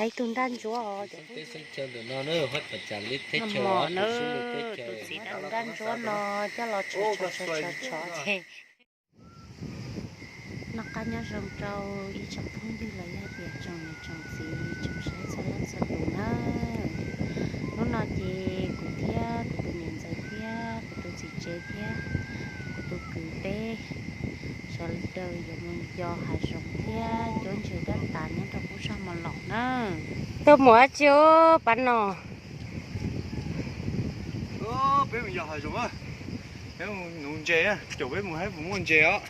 Ib tug nraj ntsuab os. Mom na, tus txiv dawb nraj ntsuab no coj los tshov tshov tshov tshov ces noj qab nyob zoo rau ib tsoom phooj ywg los yog tias tsoom niam tsoom txiv tsoom saib txhua leej txhua tus na. Hnub no ces kuv thiab kuv tus niam ntxawm thiab kuv tus txiv tsev thiab kuv tus kwv peb sawv daws yuav mus yos hav zoov thiab cuab ntses dab tas nyob rau qub zog Mos Loos na. Tuaj mus dab tsi os Pab Nom? Peb mus yos hav zoov, peb mus nuv ntses, caum peb mus saib puas muaj ntses os.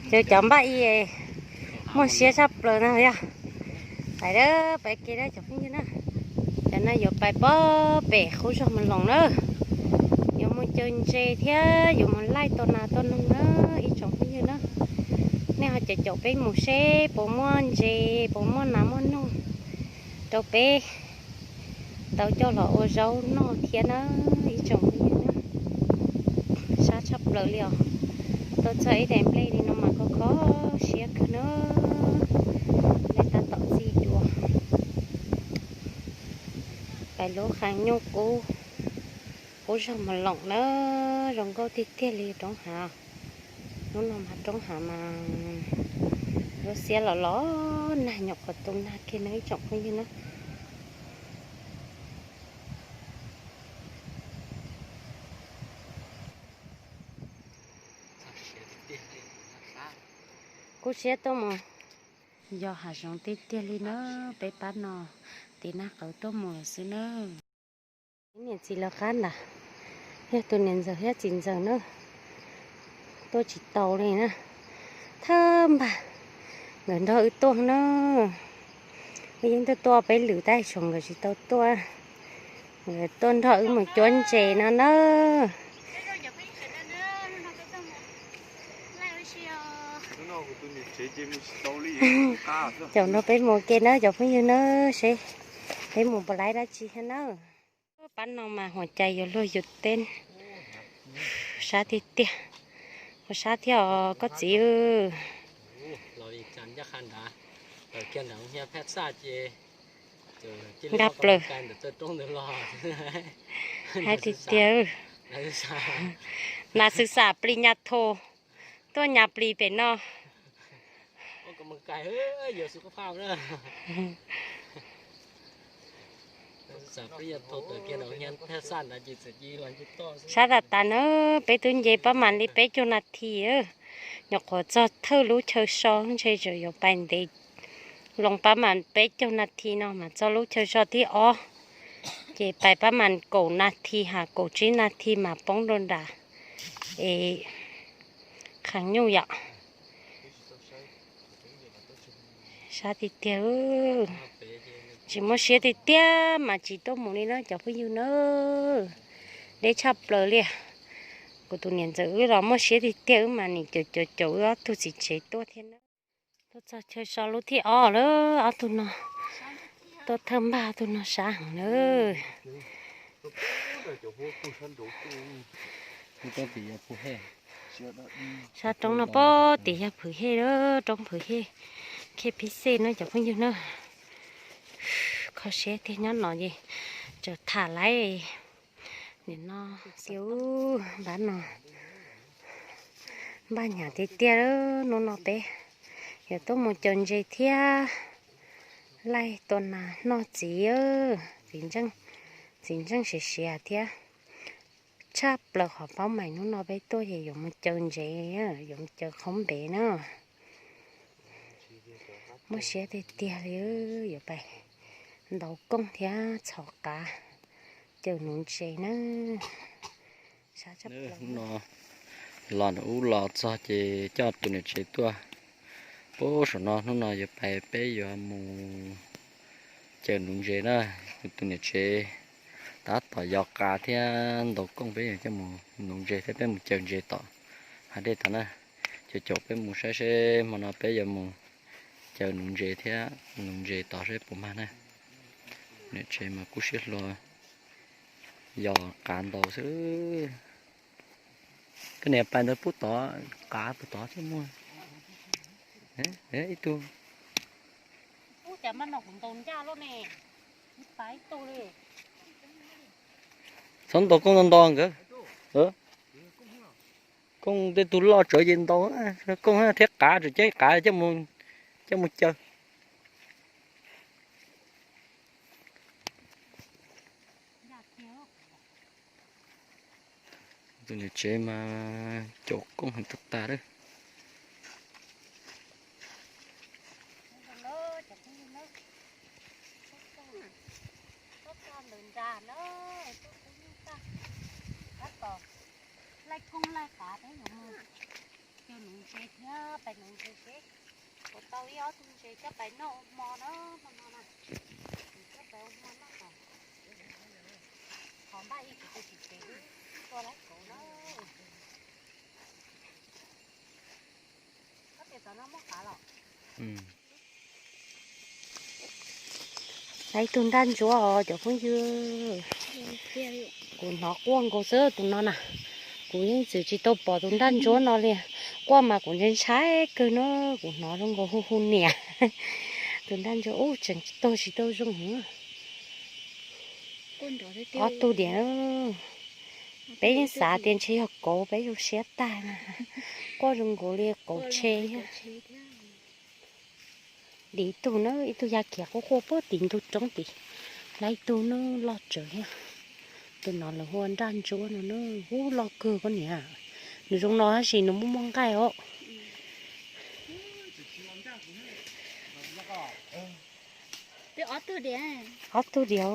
Caum cov npaj i muaj siab tshaj plaws no yog. Pais dab, pais ke dab cov phooj ywg na. Cov no yuav pais pob pem qub zog Mos Loos na. Yuav mus caum ntses thiab yuav mus laij tua nas tua noog na ib tsoom phooj ywg na. Nej ho caum caum peb mus seb puas muaj ntses puas muaj nas muaj noog rau peb tau coj los ua zaub noj thiab na ib tsoom phooj ywg na. Sab tshaj plaws li os. Tuaj txog ib daim nplej li no mas kho kho siab kawg na. Nej tab tom txij dua. Pais lub qhov nyuj qub, qub zog Mos Loos na, zoo nkauj tiag tiag li roob hav. Hnub no mas roob hav mas lub xiab los los nag nyuam qhuav tu nag kiag na ib tsoom phooj ywg na. Kub siab tuaj mus. Yos hav zoov tiag tiag li na, peb pab no tiv nag qawv tuaj mus lawm xwb na. Ib niam txiv lawv qab ntawd, yog tus niam ntxawm thiab txiv ntxawm na, tuaj tsis tau li na. Thawj npag nkawd nrog wb tuaj na. Wb yeej tuaj tuaj peb lwm tab sis nkawd tsis tau tuaj. Nkawd tuaj nrog wb mus cuab ntses no na. Caum nrog peb mus ke na cov phooj ywg na, seb peb mus puas laib dab tsi thiab na. Pab no mas huam cai yuav luag yus teb. Sab tiag tiag. Ua sab thiab os koj txiv. Nkag plaws. Hais tiag tiag. Nas xwm xam plis nyas thos, tuaj nyas plis pem no. Sab tas tas na, peb twb nce pab mas li peb caug nas this. Nyuam qhuav txog thawj lub chaw so ntshe tseem yuav pais ntev, loo pab mas peb caug nas this no mas txog lub chaw so thib ob. Ces pais pab mas kaum nas this ha kaum tsib nas this mas poob rau nram es qhov nyuj yom. Sab tiag tiag. Tsis muaj siab tiag tiag mas tsis tuaj mus li na cov phooj ywg na. Deb tshaj plaws li. Kuv tus niam ntxawm wb los muaj siab tiag tiag wb mas nim caum caum caum wb ob tug txiv tsev tuaj thiab na. Tuaj txog chaw so lub thib ob lawm ob tug no. Tuaj thawj npag ob tug no sab heev na. Sab roob no pob tim yog Phwm Hej lawm, roob Phwm Hej, Khej Phij Xej na cov phooj ywg na. Kho siab tiag nyob no ces tseem tham laiv. Nim no tiag, npab no npaj hnyav tiag tiag. Hnub no peb yuav tuaj mus caum ntses thiab laij tua nas noj txiv, txiv ntseej, txiv ntseej siav siav thiab. Tshaj plaws qhov paub mais hnub no peb tuaj ces yuav mus caum ntses, yuav mus caum qhoob npev na. Muaj siab tiag tiag li, yuav pais ntaus kooj thiab txhos qav caum nuv ntses na. Hnub no los ub los txog ces coj tus niam tsev tuaj pub saum no, hnub no yuav pais peb yuav mus caum nuv ntses na. Tus niam tsev tab tom yos qav thiab ntaus kooj, peb yuav coj mus nuv ntses thiab peb mus caum ntses tom hav dej tod na. Caum caum peb mus saib seb hmo no peb yuav mus caum nuv ntses thiab nuv ntses tod seb puas mag na. Niam tsev mas kub siab hlo, yos qav ntaus xwb. Koj niam pais ntawd pub tod, qav puag tod thiaj muaj. Ib tug Cas mas no kuv ntaus ncaj loj ne, ib pab ib tug li. Txhob ntaus koob ntau ntau nkawd. Koob tej tug loj tsawv ces ntaus, koob thiab qav, tseem ceeb qav coj mus caw. Tus niam tsev mas caum koob heev tag tag lawm. Laij koob laij qav peb yuav mus caw nuv ntses thiab pais nuv ntses seb puas tau ib ob tug ntses coj pais noj ua hmo na, hmo no na. Coj pais ua hmo noj kom qhov npaj ib kuv tus txiv tsev tua laib kauv na. Koj tias tom no muaj qav los? Laib ib tug nraj ntsuab os cov phooj ywg. Kuv hnov quaj nkaus xwb tus no na. Kuv yeej txwm tsis tau pom tus nraj ntsuab no li. Quaj mas kuv ntshai ntshai kawg no, kuv hnov zoo nkaus hu hu niam. Tus nraj ntsuab ub tseem tuag tsis tau zoo heev. Ob tug diam. Peb yeej xav tias ntshe yog kauv, peb zoo siab tag na. Quaj zoo nkaus li kauv tshe thiab. Dim ib tug na, ib tug ya khiav quaj quaj puag tim ntug roob tid. Laib ib tug na, loj tsawv thiab. Tus no lawv hu ua nraj ntsuab no na, ub loj kawg koj niam. Nws zoo no tab sis nws muaj muaj nqaij os. Ob tug diam.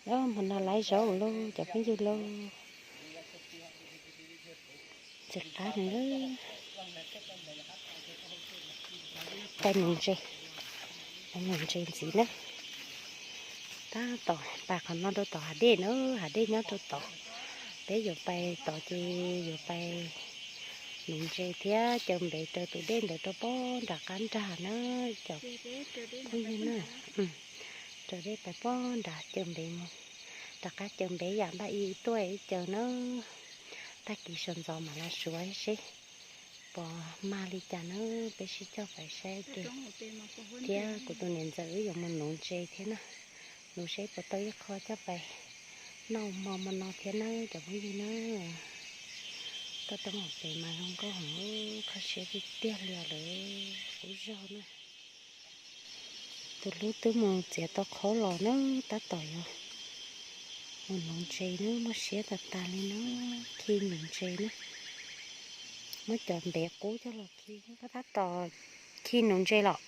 Hmo no laib zaub lauj cov phooj ywg lauj. Ntxim qab na. Pais nuv ntses, pais nuv ntses ntxiv na. Tab tom pais qhov no rau tom hav dej na, hav dej nyob rau tod. Peb yuav pais tod ces yuav pais nuv ntses thiab caw npev raws tus dej ntawd rau pob nram qab nrag na, cov phooj ywg na. Raws dej pais pob nrad caw npev mus, rov qab caw npev yam npaj ib tuaj ib caw na. Tag kis sawv ntxov mam los suav seb puas mag li cas na, peb sib coj pais saib tes. Thiab kuv tus niam ntxawm wb yuav mus nuv ntses thiab na, nuv seb puas tau ib qho coj pais noj hmo hmo no thiab na cov phooj ywg na. Toj roob hauv pes mas zoo nkauj heev, kho siab tiag tiag li os lawm, qub zog na. Tus hlub twb mus txiav tau qhaub los na, tab tom yuav mus nuv ntses na, muaj siab tas tas li na, khi nuv ntses na. Muab cov npev qub coj los khi, koj tab tom khi nuv ntses los?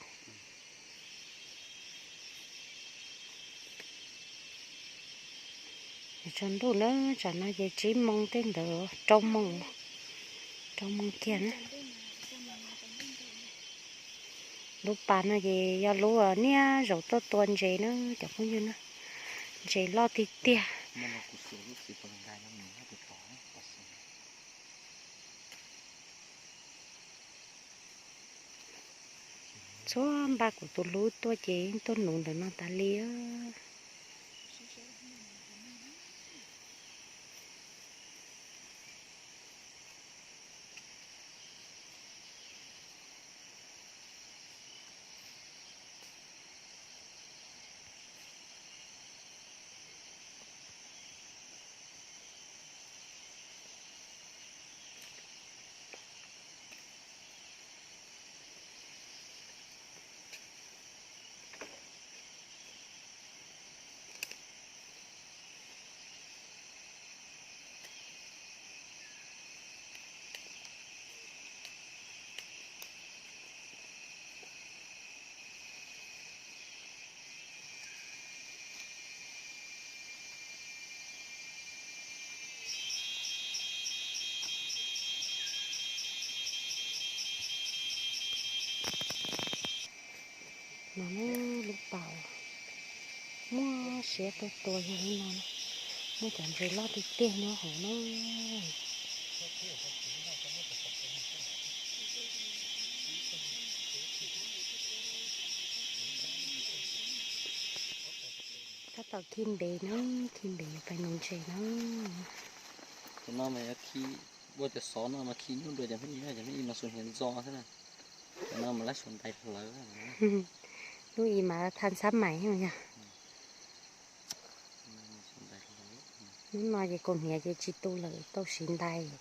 Tsaus ntuj na, tsam no ces tsib moos tej ntawd, rau moos, rau moos kiag na. Lub pas no ces yog lub niaj zaus tuaj tua ntses na cov phooj ywg na. Ntses loj tiag tiag. Txhua npaj kuv tus hlub tuaj ces yeej tuaj nuv ntawm no tas li. No lub pas muaj siab tuaj tua yog li no, muaj cov ntses loj tiag tiag nyob hauv na. Tab Tau khi npe na, khi npe yuav pais nuv ntses na. Cov no mas yog khi ua cov xov no mas khi nyuaj dua cov pheej ib, cov pheej ib mas xuas hniav ntxo xwb na. Cov no mas lawv xuas ntais hlawv. Hnub ib mas tha ntxhab mais yog. Hnub no ces kaus hniav ces tsis tu lawm, tau siv ntais.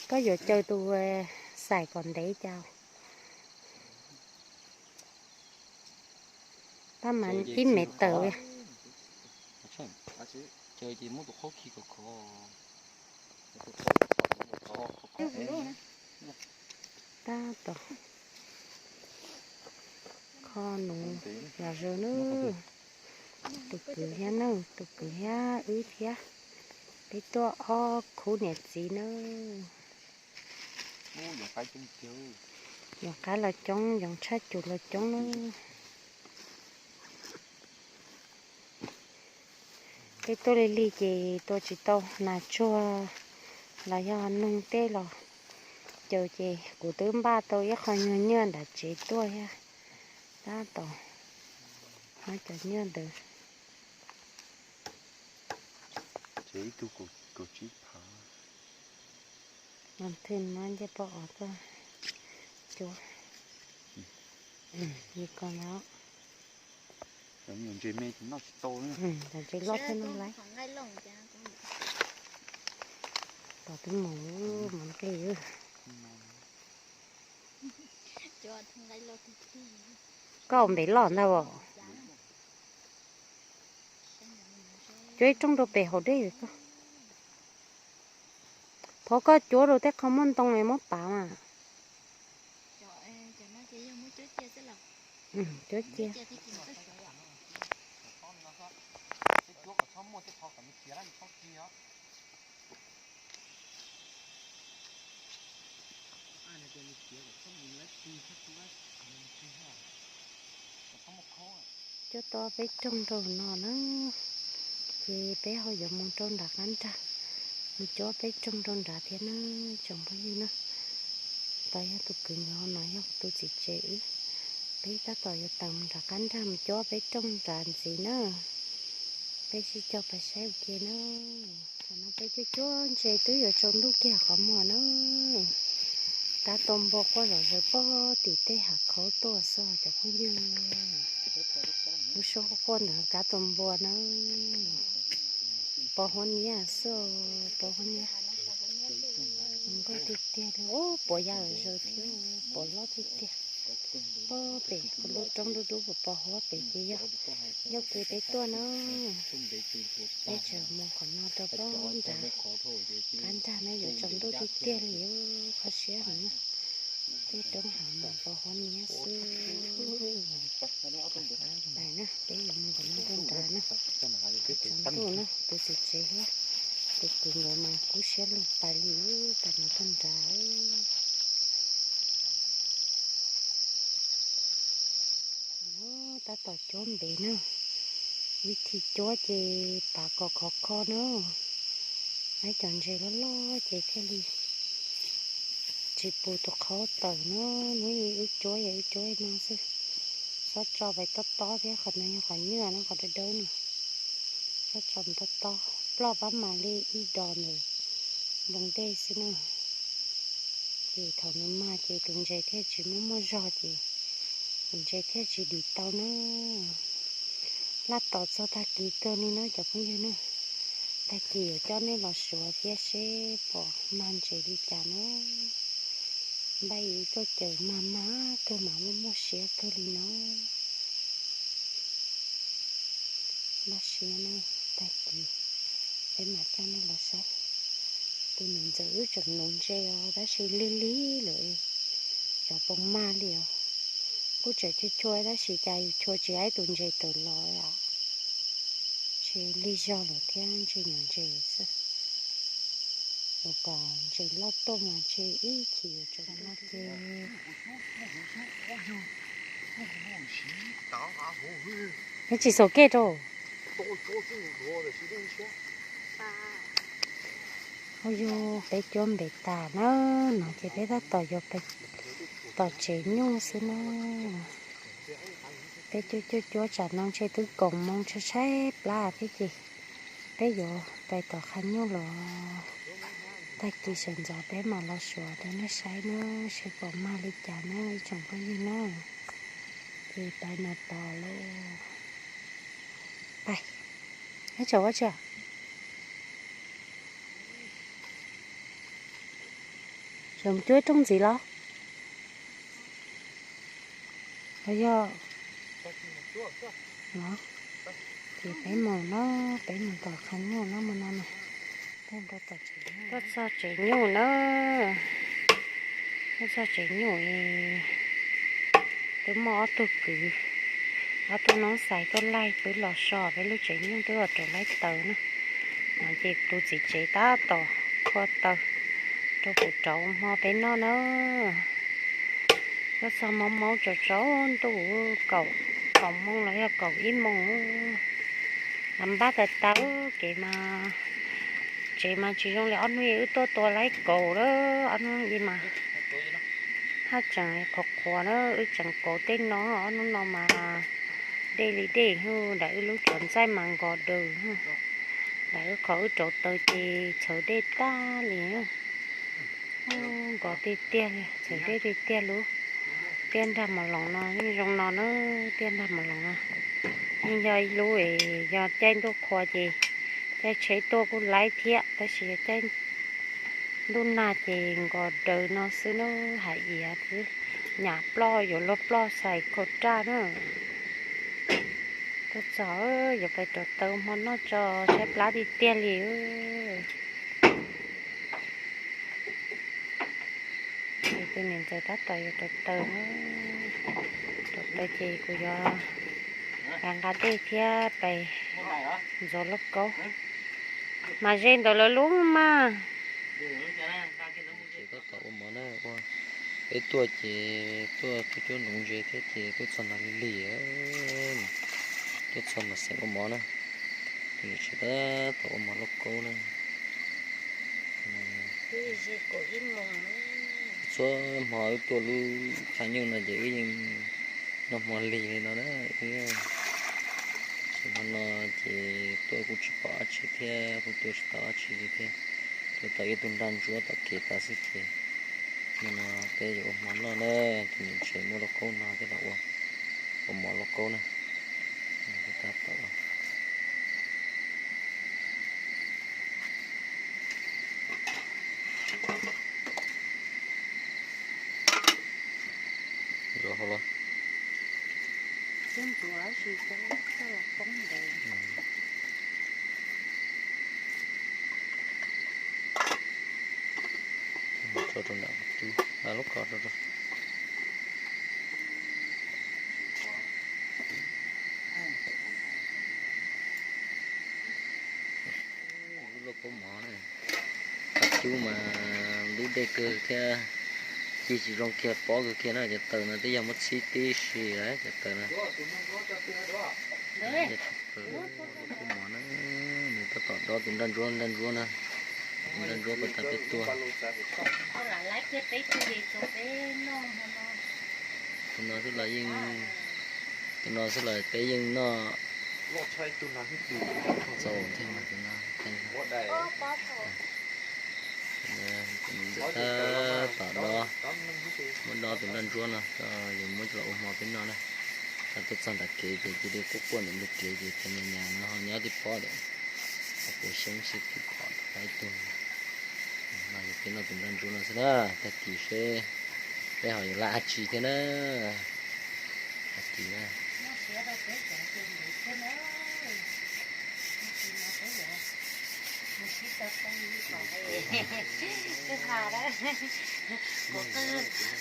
Koj yuav caw tus xais kom ntev cas? Tab mas ib mev tawm. Tab tom kho nuv los zog na. Tus kwv thiab na, tus kwv thiab wb thiab, peb tuaj ob khub niam txiv na. Yoov qab los coob, yoov tshaj cum los coob na. Peb tuaj li lig ces tua tsis tau nas tsuag los yog noog tej los caws ces kuv twb npaj tau ib qho nyuag nyiaj nram tsev tuaj thiab. Tab tom muab cov nyiaj ntawd. Ib tug kaum tsib phav. Los thwj no ncej poj os tuaj cuab. Li ko na. Cov ntses me ces noj tsis tau. Cov ntses loj thiaj noj lawm. Tom twb mus mus nqi. Koj npe loj ntag os. Cuab ib rooj rau pem hauv dej koj. Thov koj cuab rau tej qho muaj ntoo es muab pav mas. Cuab cia. Cuab tau peb rooj rau no na, ces peb ho yuav mus rau nram qab nrag, mus cuab peb rooj rau nrad thiab na, tsoom phooj ywg na. Tos yog tus kwv nkawd ho no yog tus txiv tsev wb, peb tab tom yuav tawm mus nram qab nrag mus cuab peb rooj nrad ntxiv na. Peb sib cog pais saib ua ke na. Tam no peb cuab cuab ntses twb yuav tsaus ntuj kiag qhov muag na. Kab tau npua quaj zom zaws pob tim tej hav khaub tuaj xwb cov phooj ywg. Lub suab quaj quaj ntawd kab tau npua na. Pos huab niab xwb, pos huab niab. Nkauj tiag tiag li, ub, pos ya zom zaws thiab, pos loj tiag tiag. Pob pem lub roob dub dub pos pos huab pem ces yog, yog kev peb tuaj na. Peb tseem mus qhov no rau pob nrad, qab nrag na, yuav tsaus ntuj tiag tiag li, qhov siab heev na. Tej roob hav mas pos huab niab xwb. Pais na, peb yuav mus qhov no rau nrad na. Tsaus ntuj na, tus txiv tsev thiab tus kwv nkawd mas kub siab lug pais li, pais no rau nrad. Tab tom cuab npev na, vib thib cuab ces pav kom khov kho na, hab cov ntses loj loj ces thiaj li tsis pum tus qhaub tawm na. Hnub ib wb cuab yog wb cuab no xwb, xob tso pais tob tob thiab, qhov no yog qhov nyuaj na, qhov dawb dawb no, xob tso tob tob, ploj pab mas li ib dos ntawm npoo dej xwb na. Ces thaum nws mag ces tus ntses thiaj tsis muaj muaj zog ces tus ntses thiaj tsis dim tau na. Laj tos txog tag kis kawg li na cov phooj ywg na. Tag kis yuav coj nej los suav thiab seb pom mag ntses li cas na. Npaj ib tuaj caws mag mag kawg mas muaj muaj siab kawg li no. Npaj siab na, tag kis peb mam coj nej los saib. Tus niam ntxawm wb tseem nuv ntses os, tab sis lig lig lawm, cov poo mag li os. Kuj tseem chua chua tab sis cas yus chua tsis haib tus ntses tawm los, tsis lig zog lawm thiab, ntshe nyuam ntses xwb. Yuav kom ntses loj tuaj mas ntshe ib chim yuav tsaus no ces. Neb tsis xaus kej rau. Ua yog peb cuab npem tas na, no ces peb tab tom yuav pais tom tsev nyuj xwb na. Peb cuab cuab cuab tsam no ntshe twb kaum moos tshaib tshaib plab thiab ces peb yuav pais tom qhov nyuj los. Tag kis sawv ntxov peb mam los suav rau nej saib na, seb puas mag li cas na ib tsoom phooj ywg na. Ces pais no tos lauj. Pais, ib tsoom ua tsi? Tseem cuab ib rooj ntxiv los? Los yog, ces peb mus no, peb mus tom qhov nyuj no mus no na. Tuaj txog tsev nyuj na, tuaj txog tsev nyuj, twb muaj ob tug kwv, ob tug noob xais tuaj laij peb los so peb lub tsev nyuj twb los rau laib taws na. No ces tus txiv tsev tab tom khua taws rau kuv rauv hmo peb noj na. Tuaj txog mob mob tsaus tsaus ntuj, kaum, kaum moos los yog kaum ib moos. Los npaj tas tas kev mas, tsev mas tsis zoo li ob hnub wb tuaj tua laib kaus lawm, ob hnub i mas haj tseem qhuav qhuav na, wb tseem kaus tej no, ob hnub no mas dej li dej, daim wb lub cov ntxaij mas nkos daws, daim wb qhov wb rauv taws ces txhawv dej tag li. Nkos tiag tiag li, txhawv dej tiag tiag lub. Tiaj nrag mos loos no yeej zoo no na, tiaj nrag mos loos no yeej yog ib lub es yog caij ntuj qhua ces caij tsheb tuaj kuj laib thiab, tab sis yog caij ntuj nag ces nkos daws no xwb na, hais iav xwb, nyam ploj yuav luag ploj xais khaum raj na. Tuaj txog yuav pais rauv taws hmo noj tso, tshaib plab tiag tiag li. Ces tus niam ntxawm tab tom yuav rauv taws na, rauv taws ces kuv yuav nqa nqa dej thiab pais ntxuav lauj kaub. Mas ze ntawm lawv lub mas. Ces tab tom ua mov na, ua, peb tuaj ces tuaj cuab cuab ntsoov ntses thiab ces tuaj txog nrad lig lig, tuaj txog nrad xeem ua mov na. Ces tab tom ua mov lauj kaub na. Txhua hmo wb tuaj lub qhab nyuj no ces wb yeej noj hmo lig li no na. Ces hmo no ces tuaj kuj tsis pom dab tsi thiab, kuj tua tsis tau dab tsi li thiab. Tua tau ib tug nraj ntsuab tom kev tas xwb ces hmo no peb yuav ua hmo noj na. Tus niam tsev muab lauj kaub no thiab los ua, ua mov lauj kaub na. Tab tom Zov hauv los. Tso rau nram cub, lub ko rau rau. Lub lauj kaub mov na, cub mas ntub dej kawg thiab, ci tsis zoo kiag pob kawg kiag na. Cov taws no twb yog muab txhib tib si lawm cov taws no. Lub kaub mov na, nws tab tom dob tus nraj ntsuab, nraj ntsuab na, tus nraj ntsuab pas tas peb tua. Tus no xwb los yeej, tus no xwb los peb yeej noj txaus thiab mas tus no. Tab tom dob, muab dob tus nraj ntsuab no, yuav muab coj los ua hmo peb noj na. Tuaj txog nram kev ces cia li quaj quaj ntawm ntug kev ces tus me nyuam no ho nyob tib pob tias, kuv xyeeb xwb tsis pom tau ib tug. No ces peb noj tus nraj ntsuab no xwb na, tag kis seb peb ho yuav laj dab tsi thiab na. Tag kis na.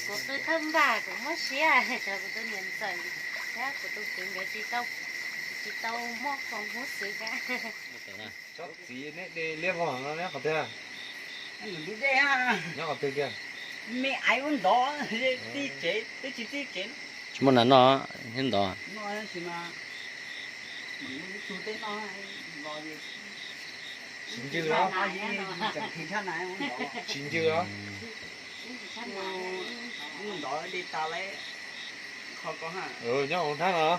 Kuv qw thawj npaj kuv mob siab, kuv tus niam ntxawm thiab kuv tus kwv nkawd tsis tau, tsis tau muaj khoom huv xwb thiab. Tsob txiv neb de liab vog no nyob qhov twg? Nyob qhov twg kiag? Me aiv ub ntov, tib tsev twb tsis tib tsev. Tsis muaj nas noj thiab ntov. Noj tsis mas, ib tug teb noj los. Tsis ncw los? Tsis ncw los? Nyob hauv hnab no.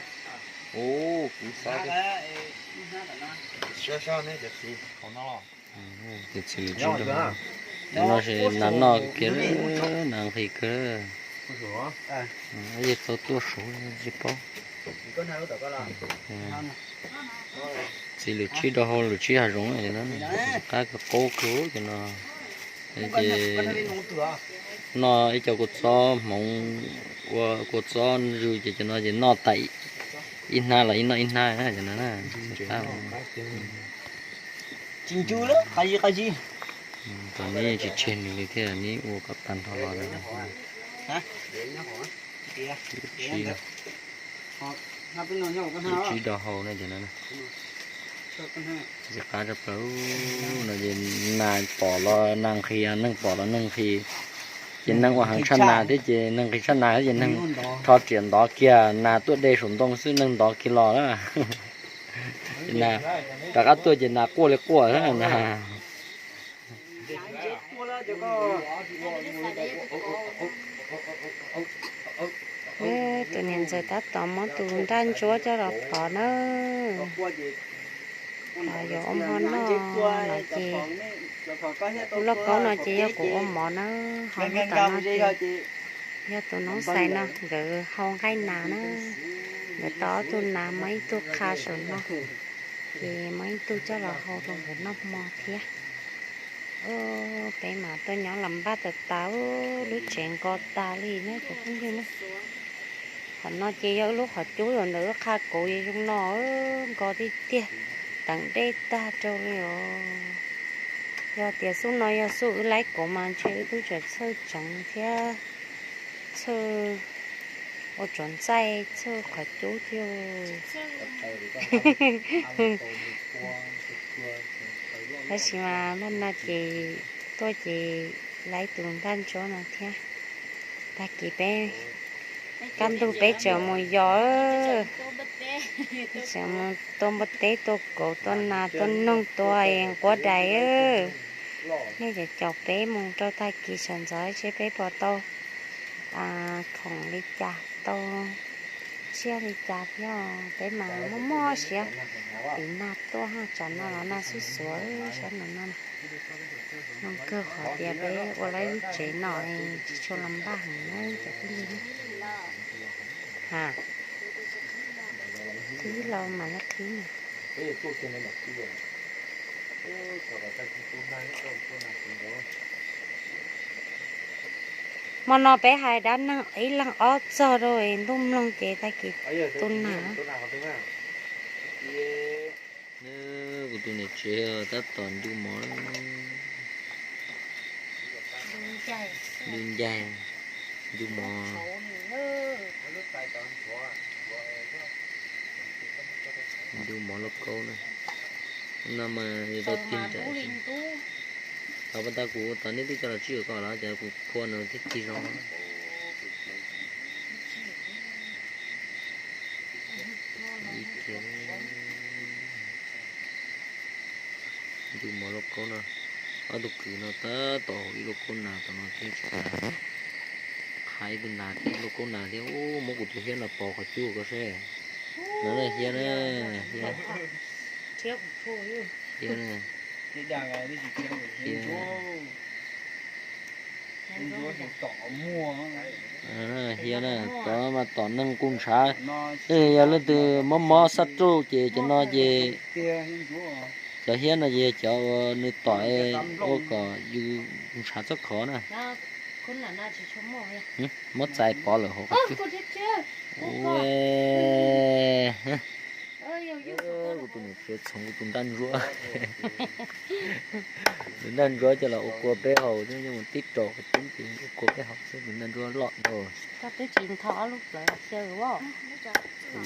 Ua, kuv xav tias, xav xav ne cov txiv hauv no. Cov txiv lwm tsib rau hauv no ces nas noj kiag, nas nqhis kawg. Yeej tau tuaj suav tsis paub. Txiv lwm tsib rau hauv lwm tsib hav zoov no, qab kawg qaub kawg cov no. Ces noj ib co kua txob hmoov, ua kua txob ntsw ces cov no ces noj tas ib hnab los ib noj ib hnab na cov no na. Tsis ncw lawm, qab zib qab zib. Tam neb tsis tseg nws li thiab, neb ua kom tag nrho los na. Lwm tsib, lwm tsib rau hauv na cov no. Txiv qab tshaj plaws no ces nas pom los nas nqhis, neeg pom los neeg nqhis. Ces neeg ua heev tshaj nas thiab ces neeg nqhis tshaj nas thiab ces neeg rho riam ntov kiag nas tuaj de saum ntoo xwb neeg ntov kiag los na. Ces nas rov qab tuaj ces nas quaj li quaj na. Tus niam ntxawm tab tom muab tus nraj ntsuab coj los phov na. Los yuav ua hmo noj no ces, kuv lauj kaub no ces yog kuv ua mov na, ho hnub tom no ces yog tus noob xais no nkawd hau nqaij nas na. Nkawd tau ob tug nas, muab ib tug qha saum no, ces muab ib tug coj los hau rau nkawd noj hmo thiab. Peb mas tuaj nyob los npaj tas tas, lub tsev nko tas li na cov phooj ywg na. Qhov no ces yog wb lub qhov cub, ntawm wb qha kauv zoo no, nko tiag tiag, teev dej tag rau li os. Yog tias xub no yog xub wb laib kauv mas ntshe wb twb tseem txhawj tseev thiab, txhawj ua tsov ntxaij, txhawj qhov cub thiab. Tab sis mas npaj no ces tuaj ces laib tus nraj ntsuab no thiab. Tag kis peb kaj ntug peb tseem mus yos, peb tseem mus tua npua teb, tua kauv, tua nas, tua noog, tua nquab dais. Nej cov caum peb mus rau tag kis sawv ntxov seb peb puas tau khoom li cas, tau tsiaj li cas thiab. Peb mas muaj muaj siab tiv nag tuaj, tsam no los nag xuj xuav sab nraum no. Zoo kawg qhov tias peb ua lawv lub tsev no tsis tshua los npaj heev na cov phooj ywg. Ha, qhib los mas lawv qhib na. Hmo no peb hais dab neeg ib leeg ob txog rau ntuj mloog ces tag kis tu nag. Kuv tus niam tsev tab tom ncu mov, ncu ncaig, ncu mov, ncu mov lauj kaub na. No mas yuav tau tig nraim. Thaum pas tas kuv tos neb twb coj los tsib kom los ces kuv khua nws thiaj tig zoo. Ncu mov lauj kaub no, ob tug kwv no tab tom haus ib lauj kaub nas tom no thiab tsis tas, qha ib tug nas thiab ib lauj kaub nas thiab. Ub, muab kuv tus hiab no pov qhov cub ko seb. No na, hiab na, hiab, hiab na. Hiab na, tom neeg kuj ntshav, yog leej twg mob mob xab ruj ces cov no ces, cov hiab no ces yog cov uas nws tom ua kom yus ntshav txoj khov na. Muab txais pov lawm hauv qhov cub. Kuv tus niam tsev txhoov kuv tus nraj ntsuab. Tus nraj ntsuab coj los ua kua peb haus xwb, coj mus tib rau qhov cub ces ua kua peb haus xwb, tus nraj ntsuab loj dhau. Koj twb tsis ntho ob lub plawv los xyaw os. Kuv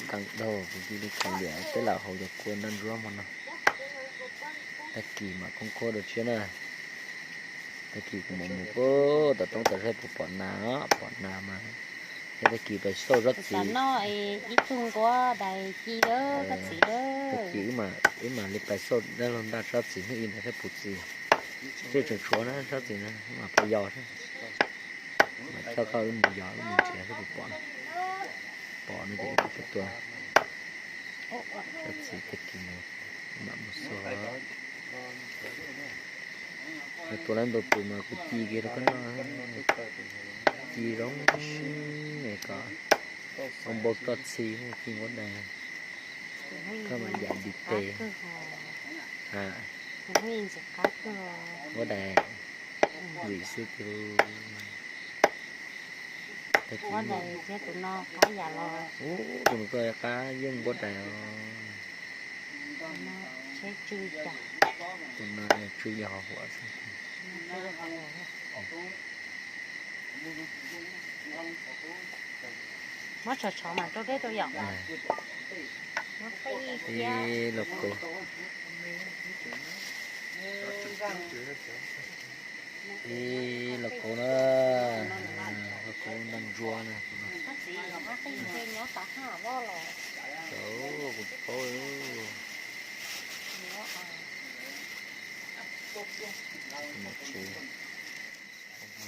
nkees dhau, kuv cia li khav liam peb lam haus cov kua nraj ntsuab hmo no. Tag kis mam khoob khuab dua tshiab na. Tag kis kuv mam mus puag tom roob tom zeb puas pom nas, pom nas mas Tag kis pais xauj tsob txiv. Noj ib tug nquab dais ci, tag kis wb mam li pais xauj dab laug ntaj tsob txiv hnub ib ntawd thiab puv txiv. Tej tseem tshuav na tsob txiv na, mam pais yos, mam coj koj wb mus yos wb mus nrhiav seb puas pom. Pom no ces wb mam pais tua. Tsob txiv tag kis no mam mus xauj. Tua lawv ntau tus mas kuv ci kiag rau koj noj. Ci zoo es kom ua npau toj txhi ci nquab dais. Koj mam yam ntiv tes. Ha, nquab dais ntxim xwb tiag. Tus no koj qab yeej nquab dais os. Tus no tsw yog huam xwb. Muab tshov tshov mas rau deb rau yom. Ib lauj kaub, ib lauj kaub na, lauj kaub ntaj ntsuab na. Kuv paub.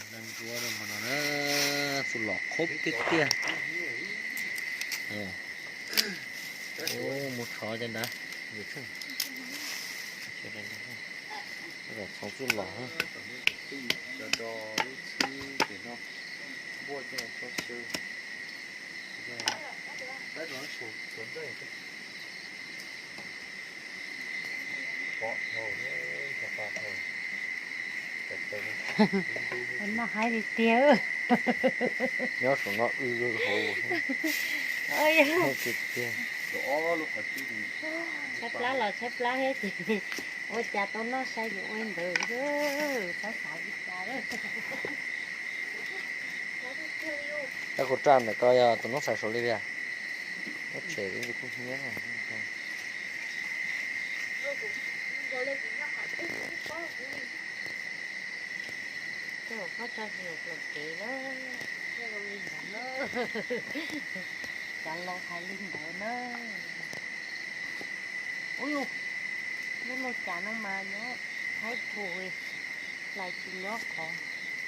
Ntaj ntsuab no na, txuj lom qhov tiag tiag. Mus tshov cov ntawd. Txhoov txuj lom. Noj haib li tiag. Nyob saum no w hauv. Tshaib plab los tshaib plab thiab ces ua cas tau noj sai ces ua li ntawd, txhob xav li cas. Tab kuv raj ntawm ko yog tus noob xais saum li tiag. Lub tsev kuj hnyiab. Koj tso tsis yuav plaws kev lawm, thiaj zoo li ntawd na. Cov laus hais li ntawd na. Ub yus, lub lauj kaub no mas nyob haib thuv, hlais tsis nyob qhov,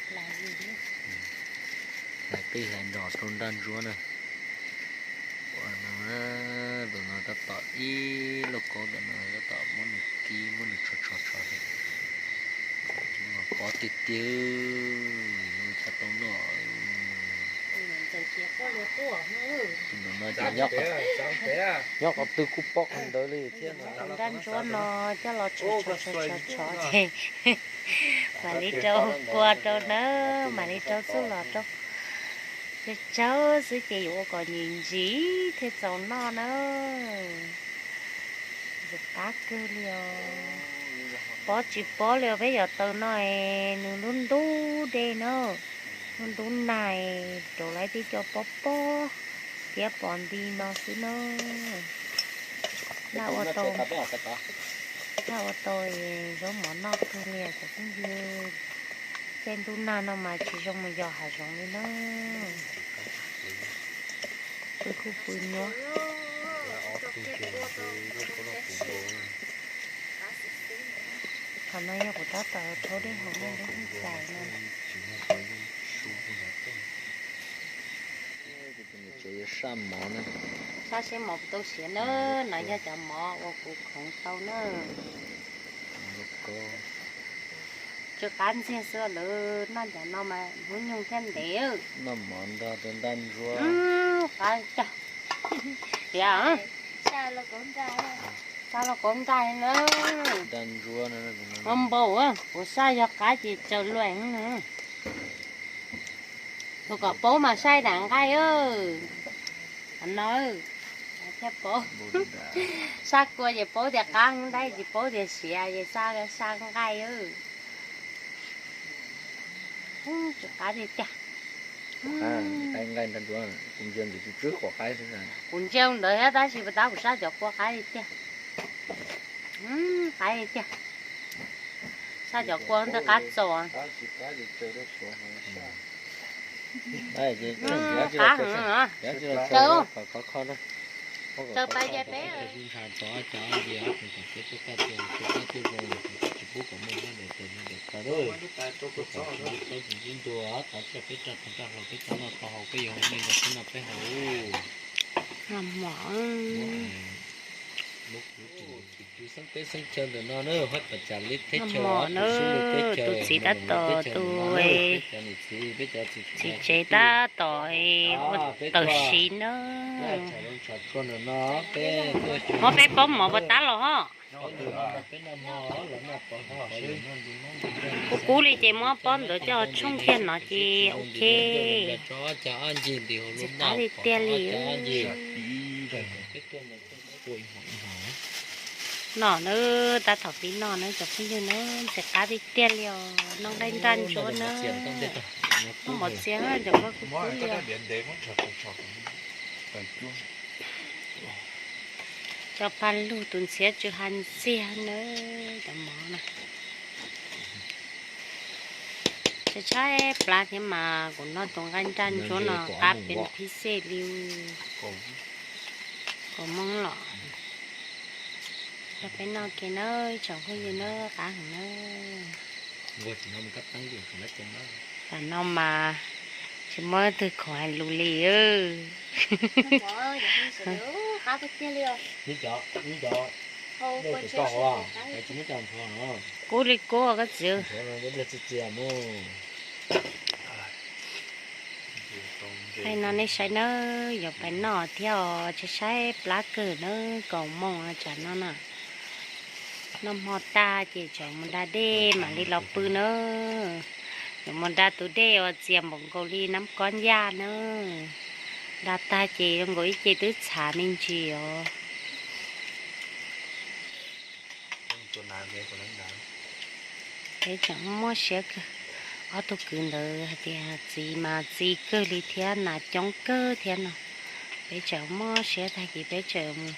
hlais li, hlais pij hlais nrog rau ntaj ntsuab na. Ua no, tus no tab tom ib lauj kaub ntawm no tab tom muab nws kib muab nws tshov tshov tshov li. Pov tiag tiag, ua cas tau noj. Tus ntawm no ces nyob qhov twg kuj pom qhov ntawd li thiab. Tus ntaj ntsuab no coj los tshov tshov tshov tshov ces mam li rau kua rau na, mam li rau txuj lom rau. Tsawg tsawg xwb ces yuav ua kom ntsim ntsim thiaj txaus noj na. Ntxim qab kawg li os. Pob tsis pob li os, peb yog taws no es nws lub ntub dej na, lub ntub nag, rau lawv tib co pob pob thiab pos nti no xwb na. Naj ua tau, naj ua tau es zaub mov noj kawg li os cov phooj ywg. Caij ntuj nag no mas tsis zoo mus yos hav zoov li na. Pw kuj pw nyuaj. Qhov no yog kuv tab tom rhaub dej haus noj deb cais no. Saj mov na, saj seb mov puas tau siav na. No yog cov mov uas kuv khoov tau na. Tsw qab ntxiag xwb, lawv noj cov no mas hnub nyoog thiaj ntev. Noj mov nrog rau ntaj ntsuab. Qab cog. Tias saj lauj kaub ntaj na. Ntaj ntsuab no, ua npau, kuv saj yog qab ces tsaws luam na. Tus kom paub mas saib daim nqaij. Qhov no thiaj paub. Saj kua ces paub tias qab, nqaij ces paub tias siav, ces saj nqaij. Tsw qab tiag tiag. Kuv ntsia ntawd thiab tab sis tab kuv saj cov kua qab li tiag. Qab li tiag. Saj cov kua ntawd qab txaus. Qab heev. Tsaws, tsaws pais ces peb. Mom, tus txiv tab tom tus txiv tsev tab tom ua tawm siv na. Muab peb pob mov puas tab los ho? Kub kub li ces muab pob ntawd coj tshooj kiag no ces ok. Txiv qab tiag tiag li. Noj na, tab tom pib noj na cov phooj ywg na, ntxim qab tiag tiag li os, noj nqaij nraj ntsuab na. Noj mov txias cov kub kub li os. Cov paj lug tus ntxhiab tsw ha ntxiag na, cov mov na. Tshaib tshaib plab thiab mas kuv noj tus nqaij nraj ntsuab no qab peb phib xej li. Kaus moob los rau peb noj ke na, ib tsoom phooj ywg na, qab heev na. Tam no mas tsis muaj leej twg khoom hais lus li. Kub li kub koj txiv. Hais no nej saib nawb, yuav pais noj thiab os, tshaib tshaib plab kawg nawb, kaus moos tsam no na. Noj hmo tag ces tseem mus da dej mam li los pw nawb. Yuav mus da tus dej uas txias npaum nkaus li nab kob ncaj nawb. Da tag ces zoo nkaus ib ce twb txhav me ntsis os. Peb tseem muaj siab kawg, ob tug kwv ntawd hais tias txiv mas txi kawg li thiab nas coob kawg thiab no. Peb tseem muaj siab tag kis peb tseem mus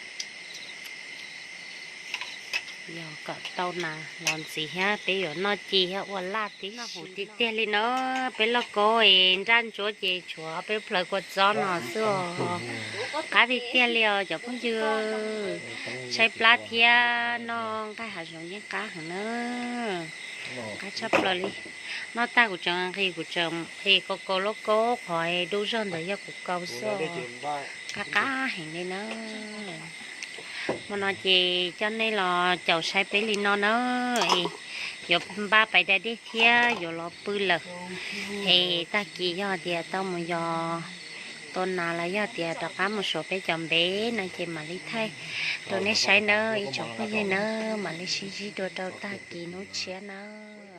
yog kom tau nas los ntxiv thiab peb yuav noj ci thiab ua laj tib noj huv tiag tiag li no. Peb lauj kaub es nraj ntsuab ces tshuav peb plawv kua txob no xwb os. Qab tiag tiag li os cov phooj ywg, tshaib plab thiab noj nqaij hav zoov yeej qab heev na. Qab tshaj plaws li. Noj tag kuv tseem nqhis, kuv tseem nqhis kaus kaus lauj kaub qhov dub zog ntawd yog kuv kaus xwb os. Qab qab heev li na. Hmo no ces coj nej los caum saib peb li no na. Yuav npaj pais da dej thiab yuav los pw lawm. Es tag kis yog tias tau mus yos tua nas los yog tias rov qab mus suav peb cov npev no ces mam li thaij rau nej saib nawb ib tsoom phooj ywg nawb. Mam li sib ntsib dua rau tag kis hnub tshiab nawb.